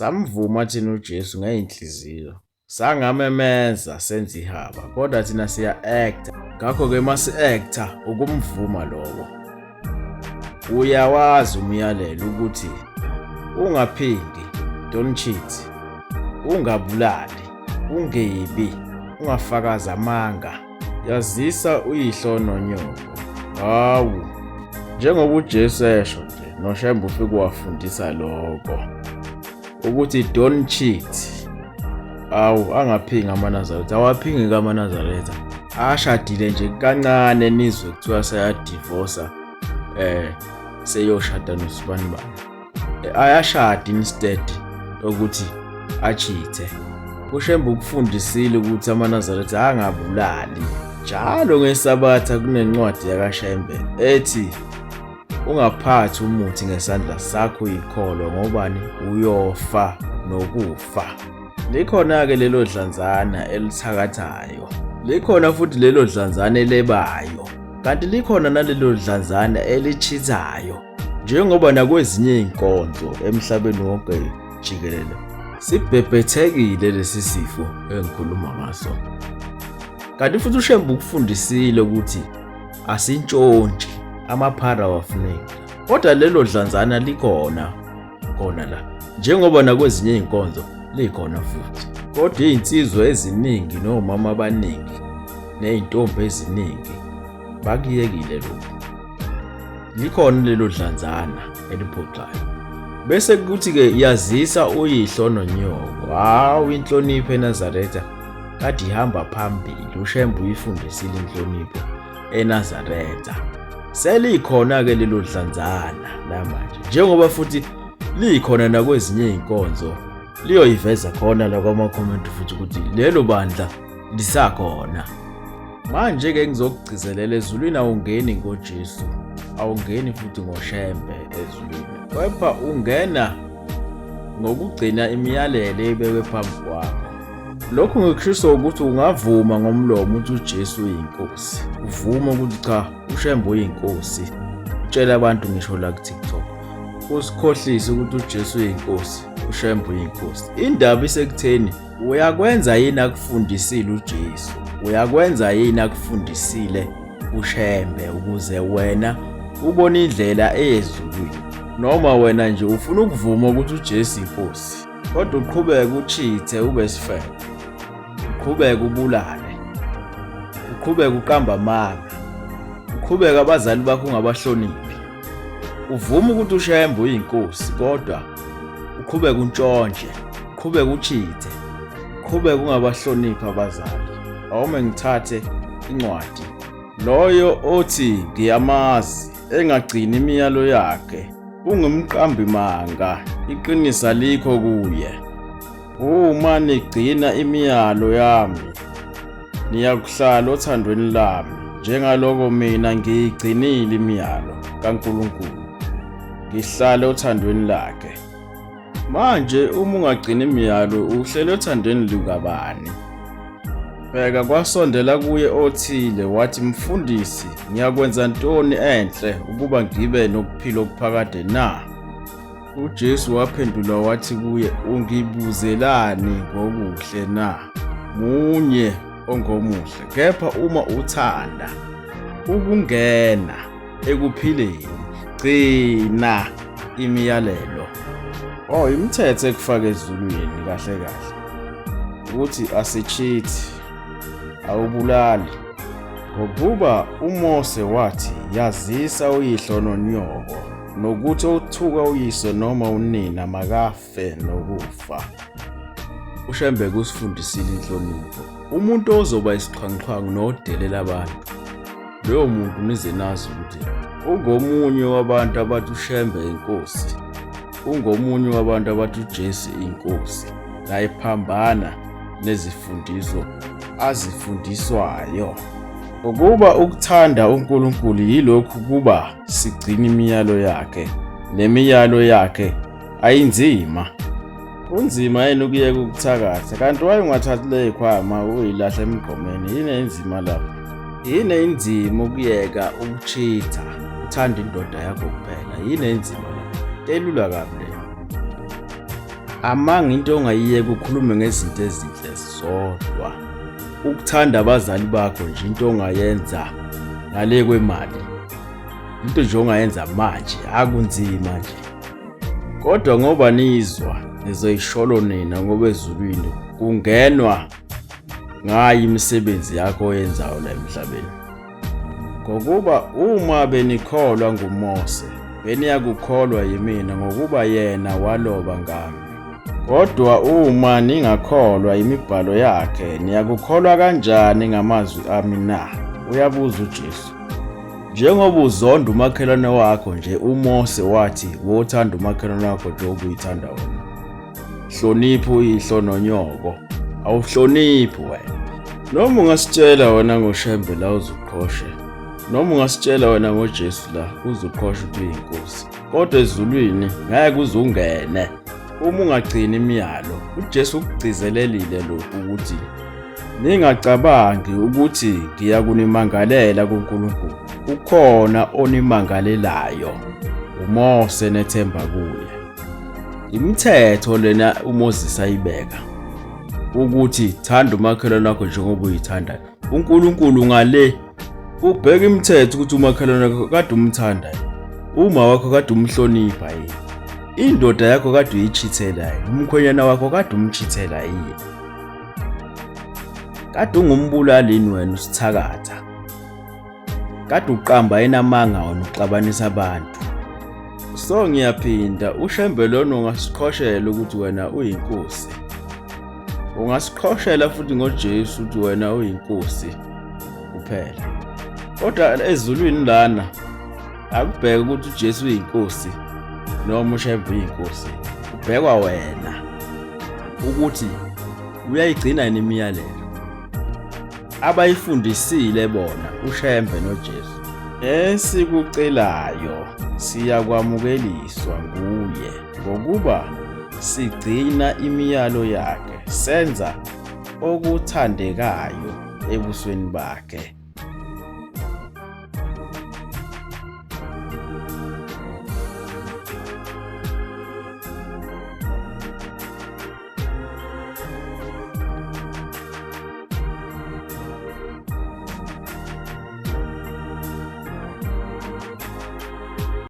Samvuma thina uJesu ngey'nhliziyo, sangamemeza senza ihaba, kodwa thina siya-acta. Ngakho-ke uma si-acta ukumvuma lowo, uyawazi umyalelo ukuthi ungaphingi, don't cheat, ungabulali, ungebi, ungafakazi amanga. Yazisa uyihlo nonyoko. Hawu, njengoba uJesu esho nje, noShembe ufike wafundisa lokho ukuthi don't cheat. Awu, angaphingi amaNazaretha, awaphingi kamaNazaretha. Ashadile nje kancane nizwe kuthiwa sayadivosa seyoshada nosibanibani. Ayashada instead ukuthi achithe. UShembe ukufundisile ukuthi amaNazaretha angabulali. Njalo ngeSabatha kunencwadi yakaShembe ethi ungaphathi umuthi ngesandla sakho uyikholwa ngobani uyofa nokufa. Likhona-ke lelo dlanzana elithakathayo. Likhona futhi lelo dlanzana elebayo. Kanti likhona nalelo dlanzana elichithayo. Njengoba nakwezinye izinkonzo emhlabeni wonke jikelele sibhebhethekile lesi sifo engikhuluma ngaso. Kanti futhi uShembe ukufundisile ukuthi asintshontshi, amaphara awafuneki. Kodwa lelo dlanzana likhona khona la, njengoba nakwezinye izinkonzo likhona futhi. Kodwa izinsizwa eziningi nomama abaningi nezintombi eziningi bakuyekile lokhu. Likhona lelo dlanzana eliphoxayo. Bese kuthi-ke yazisa uyihlo nonyoko. Hawu, inhlonipho eNazaretha kade ihamba phambili. UShembe uyifundisile inhlonipho eNazaretha. Selikhona-ke lelo dlanzana namanje, njengoba futhi likhona nakwezinye izinkonzo. Liyoyiveza khona la kwama-comment futhi ukuthi lelo bandla lisakhona. Manje-ke ngizokugcizelela, ezulwini awungeni ngoJesu, awungeni futhi ngoShembe ezulwini, kepha ungena ngokugcina imiyalelo ebekwe phambi kwakho. Lokhu ngikushiso ukuthi ungavuma ngomlomo ukuthi uJesu uyinkosi, uvume ukuthi cha uShembe uyinkosi, utshele abantu ngisho la ku-TikTok, usikhohlise ukuthi uJesu uyinkosi, uShembe uyinkosi. Indaba isekutheni uyakwenza yini akufundisile uJesu, uyakwenza yini akufundisile uShembe ukuze wena ubone indlela eyezulwini, noma wena nje ufuna ukuvuma ukuthi uJesu inkosi kodwa uqhubeke uchithe ube sifebe, uqhubeke ubulale, uqhubeke uqamba amanga, uqhubeke abazali bakho ungabahloniphi, uvuma ukuthi uShembe uyinkosi kodwa uqhubeke untshontshe, uqhubeke uchithe, uqhubeke ungabahloniphi abazali. Awume ngithathe incwadi. Loyo othi ngiyamazi engagcini imiyalo yakhe ungumqambi manga, iqiniso alikho kuye. Uma nigcina imiyalo yami niyakuhlala othandweni lami, njengaloko mina ngiyigcinile imiyalo kaNkulunkulu, ngihlale othandweni lakhe. Manje uma ungagcina imiyalo uhlele othandweni lukabani? Bheka, kwasondela kuye othile wathi, Mfundisi, ngiyakwenza ntoni enhle ukuba ngibe nokuphila okuphakade na? UJesu waphendula wathi kuye, Ungibuzelani ngokuhle na? Munye ongomuhle, kepha uma uthanda ukungena ekuphileni, gcina imiyalelo. Oh, imithetho ekufaka ezulwini kahle kahle ukuthi asichithi, awubulali, ngokuba uMose wathi yazisa uyihlo nonyoko, nokuthi othuka uyise noma unina makafe nokufa. UShembe kusifundisile inhlonipho. Umuntu ozoba isixhwanguxhwangu nodelela abantu, loyo muntu nize nazi ukuthi ungomunye wabantu abathi uShembe inkosi, ungomunye wabantu abathi uJesu inkosi, layiphambana nezifundiso azifundiswayo. Ngokuba ukuthanda uNkulunkulu yilokhu kuba sigcina imiyalo yakhe, nemiyalo yakhe ayinzima. Kunzima yini ukuyeka ukuthakatha? Kanti waye ungathathi le yikhwama uyilahla emgqomeni? Yini enzima lapho? Yini enzima ukuyeka ukuchitha uthanda indoda yakho kuphela? Yini enzima lapho? Elula kabi leyo. Amanga into ongayiyeka ukhulume ngezinto ezinhle zodwa. Ukuthanda abazali bakho nje into ongayenza ngale kwemali. Into nje ongayenza manje akunzima nje. Kodwa ngoba nizwa nizoyisholo nina ngoba ezulwini kungenwa ngayo imisebenzi yakho oyenzayo la emhlabeni. Ngokuba uma benikholwa nguMose, beniyakukholwa yimina, ngokuba yena waloba ngami. Kodwa uma ningakholwa imibhalo yakhe, niyakukholwa kanjani ngamazwi ami na? Uyabuza uJesu. Njengoba uzonda umakhelwane wakho nje, uMose wathi wothanda umakhelwane wakho njengoba uyithanda wena. Hlonipha uyihlo nonyoko. Awuhloniphi wena. Noma ungasitshela wena ngoShembe la uzuqhoshe. Noma ungasitshela wena ngoJesu la uzuqhoshe ukuthi uyinkosi. Kodwa ezulwini ngeke uze ungene uma ungagcini imiyalo. UJesu ukugcizelelile lokhu ukuthi ningacabangi ukuthi ngiyakunimangalela kuNkulunkulu. Kukhona onimangalelayo, uMose nethemba kuye. Imithetho lena uMoses ayibeka ukuthi thanda umakhelwane wakho njengoba uyithanda. UNkulunkulu ngale ubheka imithetho ukuthi umakhelwane wakho kade umthanda yini, uma wakho kade umhlonipha yini, indoda yakho kade uyichithela yini, umkhwenyana wakho kade umchithela yini, kade ungumbulali yini wena usithakatha. Kade uqamba enamanga wena uxabanisa abantu. So ngiyaphinda uShembe lona ungasiqhoshela ukuthi wena uyinkosi. Ungasiqhoshela futhi ngoJesu ukuthi wena uyinkosi kuphela. Kodwa ezulwini lana akubheke ukuthi uJesu uyinkosi noma uShembe uyinkosi. Kubhekwa wena ukuthi uyayigcina yini imiyalelo. Abayifundisile bona uShembe noJesu. Esikucelayo siyakwamukeliswa nguye ngokuba sigcina imiyalo yakhe senza okuthandekayo ebusweni bakhe.